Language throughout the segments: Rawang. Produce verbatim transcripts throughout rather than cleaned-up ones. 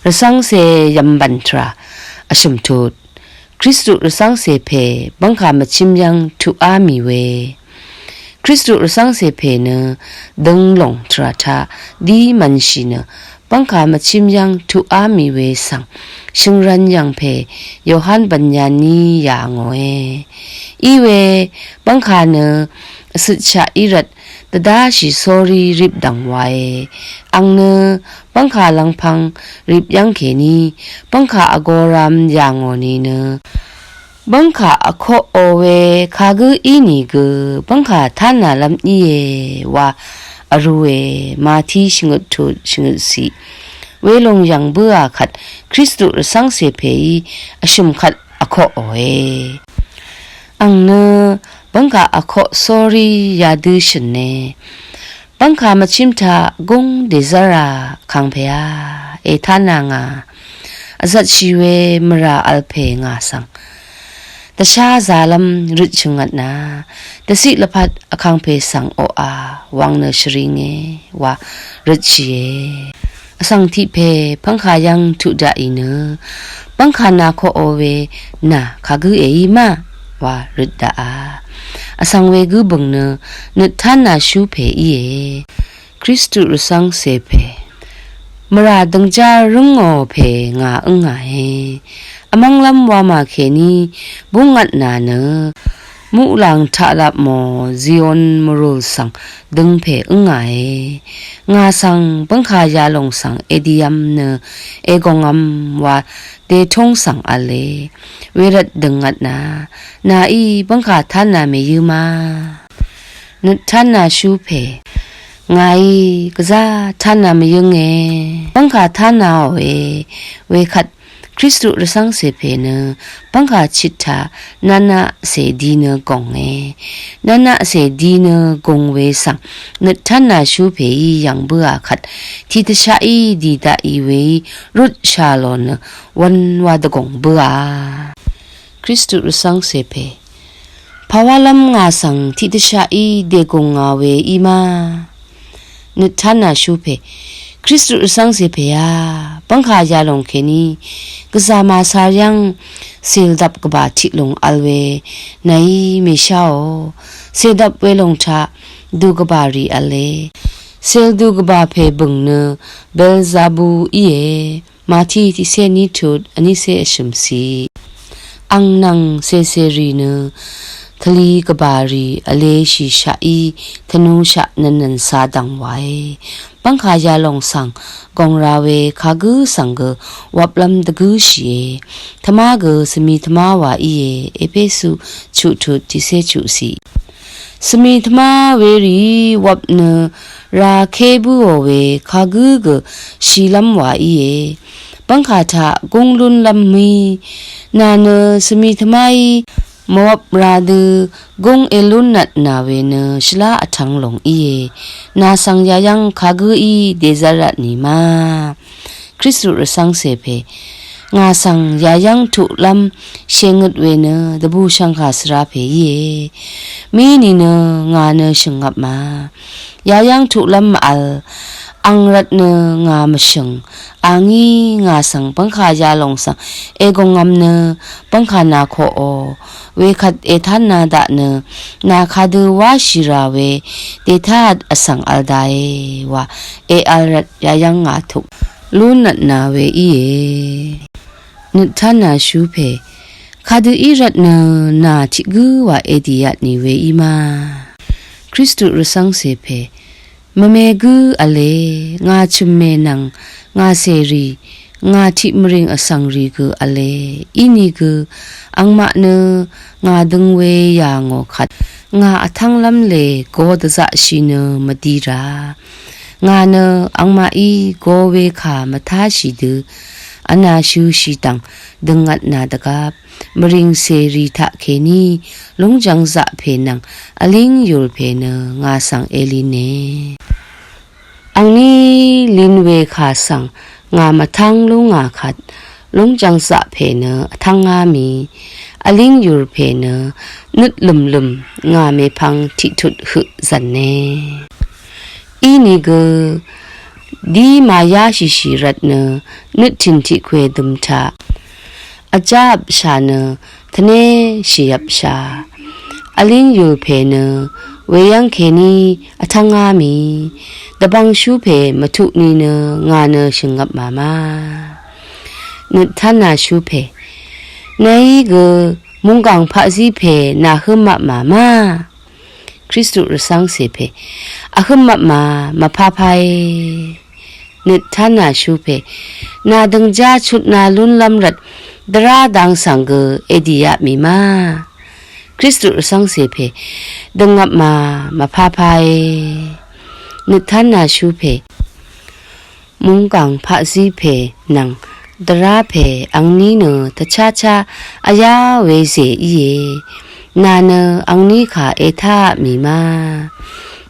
Rvcv́ngcè yv̀mbv̀n tvrà vshø̀m tut. Kristu rvcv́ngcè pè bv́ngkà mvchím yv́ng tuqá mì we. Kristu rvcv́ngcè pè nø dø̄ng lòng tvrà taq dí mv̄nshì nø bv́ngkà mvchím yv́ng tuqá mì we svng shø̀ngrv̄n yv̀ng pè Yohan Bv̀nyaní yà ngòe. Í we bv́ngkà nø vcøtshaq í rvt dvdáshì sórí rip dv̀ng wae. Àng nø bv́ngkà lv́ngpv̄ng rip yv́ng kèní bv́ngkà vgō rām yà ngò nìnø bv́ngkà vkoqò we kagǿ ínìgø bv́ngkà tánàlv́m íe wa vrūe. Mati shvngøt tut shvngøt ciq. Welòng yv̀ng bǿà kvt Kristu rvcv́ngcè pèí vshø̀m kvt vkoqòe. Àng nø bv́ngkà vkoq sórí yadø shø̀ne. Bv́ngkà mvchím taq gúng dèzv́rà vkàngpèá ètánà ngà. Vzvtshì we mvrà vl pè ngà svng dvshá zalv́m røt shvngvtna dvciq lvpat vkàngpè svng oqà wang nø shvringe wa røtshìe. Vsvng tiq pè bv́ngkà yv́ng tuq daqì nø bv́ngkà nà koqò we nà kagǿ èí ma wa røt daqà. Vsvng we gǿ bø̀ng nø nøt tánàshú pè íe. Kristu rvcv́ngcè pè mvrà døngjá rǿngò pè ngà ǿngàe. Vmv́nglv́m wamà kèní búngvtnà nø muqlàng taqlapmò Zion mvrùl svng dø̄ng pè ǿngàe. Ngà svng bv́ngkà yalòng svng èdìvm nø ègòngvm wa dètúng svng v̄le. Wervt dø̀ngvtna nàí bv́ngkà tánà mèyǿ ma. Nøt tánàshú pè ngàí gvzá tánà mvyǿnge. Bv́ngkà tánàòe. Wekvt Kristu rvcv́ngcè pè nø bv́ngkà chit taq nvnaqcè di nø gònge. Nvnaqcè di nø gùng we svng nøt tánàshú pèí yv̀ng bǿà kvt tiqdvshaqí dì daqì weí rutshà lò nø wv̄n wa dvgùng bǿà. Kristu rvcv́ngcè pè pàwálv́m ngà svng tiqdvshaqí dègùng ngà we í ma. Nøt tánàshú pè Kristu rvcv́ngcè pèá bv́ngkà yalòng kèní gvzà màsar yv́ng cèldvp gvbà tiqlùng vl we nàí mèsháò. Cèldvp welòng taq dø gvbà rì v̄le. Cèldø gvbà pè bø̀ng nø Belzabu íe. Mati tiqcé ní tut vnícé vshø̀m ciq. Àng nvng cècèrì nø tvli gvbàrì vleshìshaqí tvnushaq nvnnvn ca dv̀ng wàe. Bv́ngkà yalòng svng gòngra we kagǿ svng gø wvplv́m dvgǿshìe. Tvmá gø svmi tvmá wa íe. Epesu chuq tut tiqcé chuq ciq. Svmi tvmá werìí wvp nø raké bǿò we kagǿ gø shìlv́m wa íe. Bv́ngkà taq gúng lúnlv́m mø̀í nà nø svmi tvmáí mvwvp ra dø gúng èlúnnvtnà we nø shvlá vtv̄ng lòng íe. Nà svng yayv́ng kagǿí dèzv́rvtnì ma. Kristu rvcv́ngcè pè ngà svng yayv́ng tuqlv́m shèngøt we nø dvbùshv̀ngkà svra pè íe. Mí nìnø ngà nø shø̀ngvpma. Yayv́ng tuqlv́m mvvl àng rvt nø ngà mvshø̀ng. Àngí ngà svng bv́ngkà yalòng svng ègòngvm nø bv́ngkà nàkoqò. Wekvt ètánna daq nø nà kadø wáshìrà we dètát vsvng vl dae wa èvl rvt yayv́ng ngà tuq lúnnvtnà we íe. Nøt tánàshú pè kadø í rvt nø nà tiq gǿ wa èdìyatnì we í ma. Kristu rvcv́ngcè pè mvme gǿ v̄le. Ngà chø̀mmè nvng ngà cèrì ngà tiq mvrìng vsvng rì gø v̄le. Inìgø àngmaq nø ngà døng we yà ngò kvt ngà vtv́nglv́m lè go dvzaqshì nø mvdi rà. Ngà nø àngmaqí go we kà mvtáshì dø vnàshø̄shì dv̀ng døngvtnà dvgvp mvrìng cèrì taqkèní lúngjv̄ng zaq pè nvng vlíng yùl pè nø ngà svng èline. Àngní lin we kà svng ngà mvtv́ng lú ngà kvt lúngjv̄ng zaq pè nø vtv́ngá mì. Vlíng yùl pè nø nøt lø̀mlø̀m ngà mèpvng tiqtut høq zv̀ne. Inìgø Dí màyáshìshì rvt nø nøttìn tiqkwè døm taq vjávpshà nø tvnéshìvpshà. Vlíng yùl pè nø weyv́ng kèní vtv́ngá mì. Dvbvngshú pè mvtuq ni nø ngà nø shø̀ngvpmà ma. Nøttánàshú pè, nàí gø mungkàng paqzí pè nà hǿmvpmà ma. Kristu rvcv́ngcè pè vhǿmvpmà mvpápáe. Nøttánàshú pè nà døngjá chutnā lúnlv́m rvt dvrá dang svng gø èdìá mì ma. Kristu rvcv́ngcè pè døngvpmà mvpápáe. Nøttánàshú pè mungkàng paqzí pè nvng dvrá pè angní nø tvcháchá vyá wezè íe. Nà nø angní kà ètáá mì ma.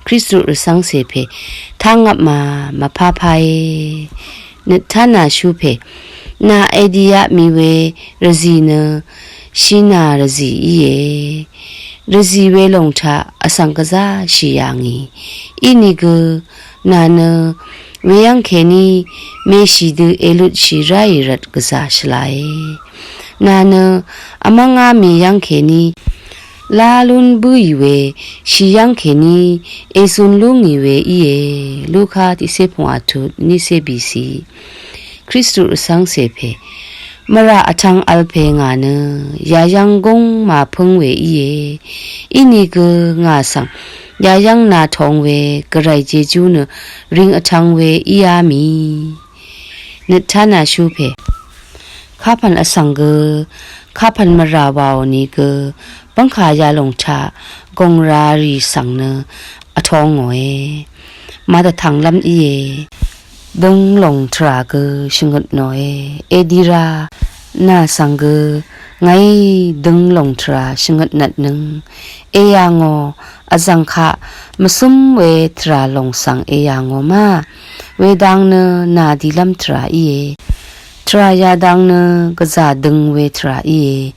Kristu rvcv́ngcè pè tángvpmà mvpápáe. Nøttánàshú pè nà èdìá mì we rvzì nø shinà rvzì íe. Rvzì we lòng taq vsvng gvzá shì yà ngì. Inìgø nà nø weyv́ng kèní mèshì dø èlutshì ráì rvt gvzà shvlae. Nà nø vmv́ngá mì yv́ng kèní lá lún bǿì we, shì yv́ng kèní èzun lú ngì we íe. Luka tiqcé pungwà tut nícé bìcì. Kristu rvcv́ngcè pè mvrà vtv̄ng vl pè ngà nø yàyv́ng gúng màpǿng we íe. Inìgø ngà svng yàyv́ng nà tong we gvray jejú nø ring vtv̄ng we íá mì. Nøttánàshú pè kapv̀n vsvng gø kapv̀n mvrà wàò nìgø bv́ngkà yalòng taq gòngrarì svng nø vtōngòe. Màdvtv̀nglv́m íe. Dø̄ng lòng tvrà gø shvngøt nòe. Èdira nà svng gø ngàí dø̄ng lòng tvrà shvngøt nvtnøng. Èyà ngò vzv̀ng kaq mvsǿm we tvrà lòng svng èyà ngò ma. Wedang nø nà dìlv́m tvrà íe. Tvrà yadang nø gvzà dø̄ng we tvrà íe.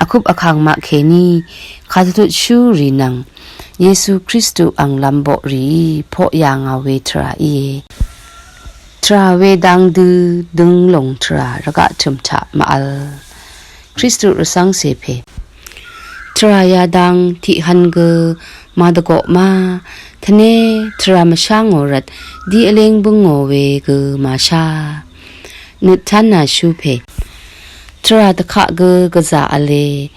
Vkup vkàng maq kèní kàdvtutshúrì nvng Yesu Kristu ang lv̄m boqrìí poq yà ngà we tvrà íe. Tvrà wedang dø dø̄ng lòng tvrà rvgaq tø̀m taq mvvl. Kristu rvcv́ngcè pè tvrà yadang tiqhv̄n gø màdvgoq ma. Tvné tvrà mvshá ngò rvt dí vléng bǿngò we gø màshá. Nøttánàshú pè tvrà dvkaq gø gvzà v̄le.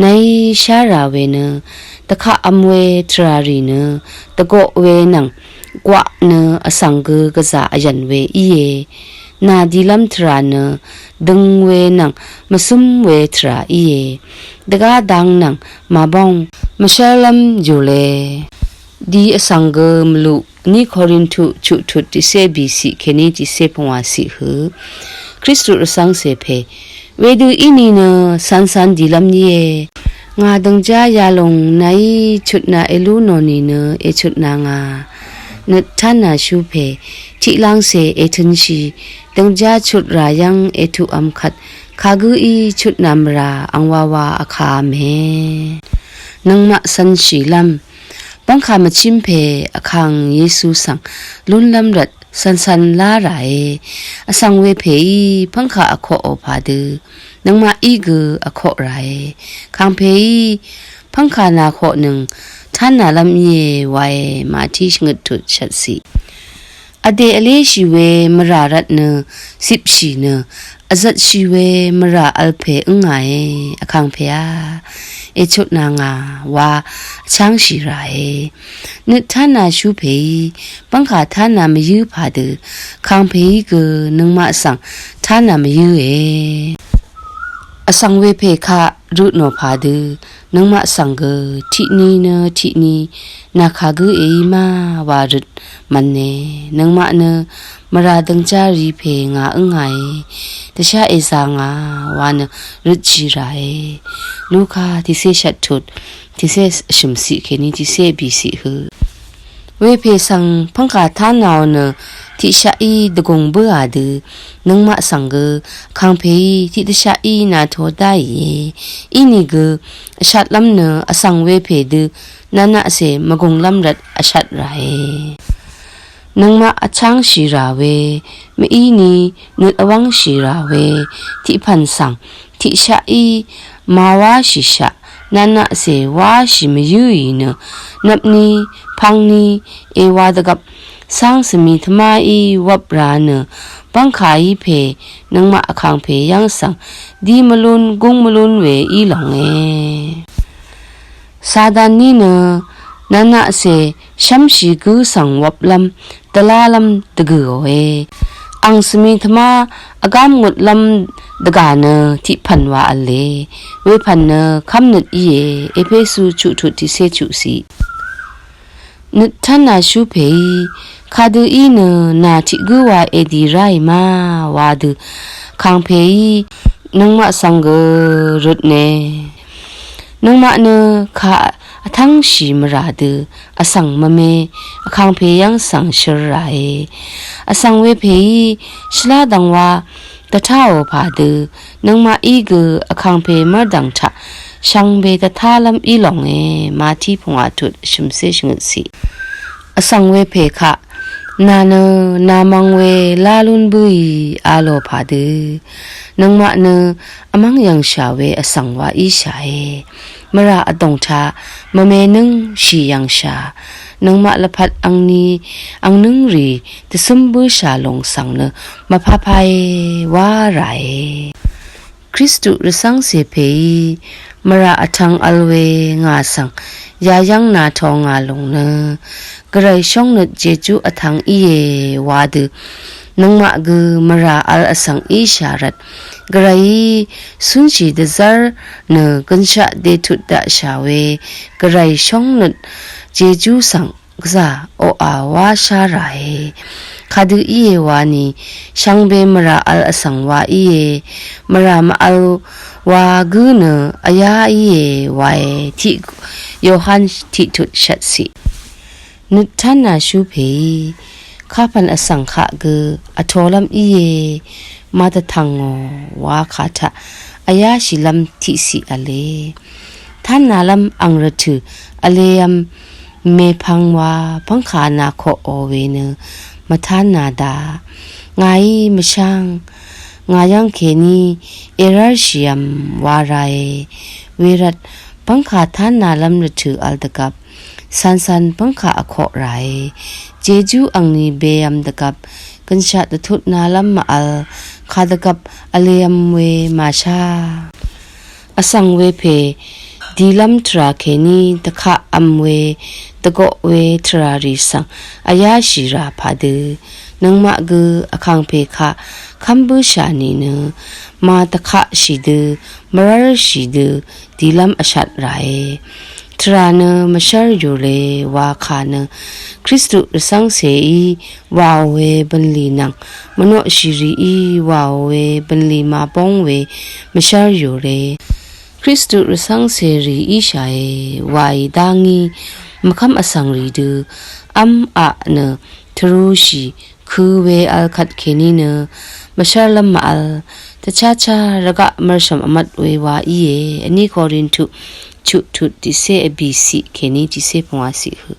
Nàí shá rà we nø dvkaq v̄m we tvrà rì nø dvgoq we nvng gwaq nø vsvng gø gvzà vyv̀n we íe. Nà dìlv́m tvrà nø dø̄ng we nvng mvsǿm we tvrà íe. Dvgá dang nvng màbóng mvshv́rlv́m jùle. Di vsvng gø mvluq ní Korintu chuqtut tiqcé bìciq kèní tiqcé pungwàciq hø. Kristu rvcv́ngcè pè wedø íní nø cancan dìlv́m íe. Ngà døngjá yalòng nàí chutnà èlú nò nìnø èchutnà ngà. Nøttánàshú pè tiqlangcè ètø̄nshì døngjá chutrà yv́ng ètuqv̄m kvt kagǿí chutnà mvrà angwawa vkàv̄me. Nøngmaq cv̄nshìlv́m bv́ngkà mvchím pè vkàng Yesu svng lúnlv́m rvt cv̄ncv̄n lá ràe. Vsvng wepèí pv́ngkà vkoqò pàdø nøngmaqí gø vkoq ràe. Kàngpèí pv́ngkà nàkoqnøng tánàlv́m íe wae. Màtí shvngøt tut shvtciq. Vdè vléshì we mvrà rvt nø cipshì nø vzvtshì we mvrà vl pè ǿngàe. Vkàngpèá èchutnà ngà wa vchángshì ràe. Nøt tánàshú pèí bv́ngkà tánà mvyǿ pàdø kàngpèí gø nøngmaq svng tánà mvyǿe. Vsvng wepè kaq røtnò pàdø nøngmaq svng gø tiqni nø tiqni nà kagǿ èí ma wa røt mv̄ne. Nøngmaq nø mvrà døngjá rì pè ngà ǿngàe, dvshá èzā ngà wa nø røtshì ràe. Luka tiqcé shvttut tiqcé shø̀mciq kèní tiqcé bìciq hø. Wepè svng pv́ngkà tánàò nø tiqshaqí dvgùng bǿà dø nøngmaq svng gø kàngpèí tiqdvshaqí nàto dáìe. Inìgø vshatlv́m nø vsvng wepè dø nvnaqcè mvgùnglv́m rvt vshat ràe. Nøngmaq vchángshì rà we, mvíni nøt vwv́ngshì rà we, tiqpv̀n svng, tiqshaqí, màwáshìshaq, nvnaqcè wáshì mvyǿì nø, nvpni, pvngni, èwa dvgvp, cáng svmi tvmáí wvp rà nø, bv́ngkàí pè, nøngmaq vkàngpè yv́ng svng, dí mvlún, gúng mvlún we í lònge. Satan ní nø, nvnaqcè, shv́mshì gǿ svng wvplv́m, dvlálv́m dvgø̀òe. Àng svmi tvmá vgám ngutlv́m dvgà nø tiqpv̀n wa v̄le. Wepv̀n nø kv́mnøt íe. Epesu chuqtut tiqcé chuqciq. Nøt tv́nàshú pèí, kadø í nø nà tiq gǿ wa èdì ráì ma wa dø. Kàngpèí, nøngmaq svng gø røtne. Nøngmaq nø kà vtv́ngshì mvrà dø vsvng mvme vkàngpè yv́ng svng shør ràe. Vsvng wepèí shvlá dv̀ngwa dvtáò pà dø nøngmaqí gø vkàngpè mv́rdv̀ng taq shvngbe dvtálv́m í lònge. Mati pungwà tut shø̀mcé shvngøtciq. Vsvng wepè kaq nà nø nà mvng we lá lún bǿì a lò pà dø nøngmaq nø vmv́ng yv̀ngshà we vsvng wa íshàe. Mvrà vdòng taq mvme nǿngshì yv̀ngshà. Nøngmaq lvpat angni angnǿngrì dvcǿm bǿshà lòng svng nø mvpápáe wá ràe. Kristu rvcv́ngcè pèí mvrà vtv̄ng vl we ngà svng yayv́ng nà tō ngà lùng nø Gvray shóngnøt jejú vtv̄ng íe wa dø nøngmaq gø mvrà vl vsvng íshà rvt Gvrayí cúnshì dvzv́r nø gønshaq dètut daqshà we Gvray shóngnøt jejú svng gvzà oqà wá shá ràe. Kadø íe wani shvngbe mvrà vl vsvng wa íe. Mvrà mvvl wa gǿ nø vyá íe wae. Tiq Yohan tiqtut shvtciq. Nøt tánàshú pèí kapv̀n vsvng kaq gø vtōlv́m íe. Màdvtv̀ngò wa kà taq vyáshìlv́m tiqciq v̄le. Tánàlv́m ang rvtø̀ vlev̄m mèpvng wa pv́ngkà nàkoqò we nø mvtánà daq. Ngàí mvsháng ngà yv́ng kèní èrv́rshìv̄m wa ràe. Wervt pv́ngkà tánàlv́m rvtø̀ vl dvgvp cv̀ncv̀n pv́ngkà vkoq ràe. Jejú angni bev̄m dvgvp gønshaq dvtutnalv́m mvvl kà dvgvp vlev̄m we màshá. Vsvng wepè dìlv́m tvrà kèní dvkaqv̄m we dvgoq we tvràrì svng vyáshì rà pà dø nøngmaq gø vkàngpè kaq kv́m bǿshà nìnø màdvkaqshì dø mvrv́rshì dø dìlv́m vshat ràe. Tvrà nø mvshv́r yùle wa kà nø Kristu rvcv́ngcèí wàò we bv̀nlì nvng mvnoqshì rìí wàò we bv̀nlì màbóng we mvshv́r yùle. Kristu rvcv́ngcèrì íshàe waì dá ngí mvkv́m vsvng rì dø v́m aq nø tvrūshì kø̄ we vl kvt kèní nø mvshv́rlv́m mvvl tvcháchá rvgaq mv̄rshv̀m vmvt we wa íe. Vní Korintu chuqtut tiqcé vbìciq kèní tiqcé pungwàciq høq.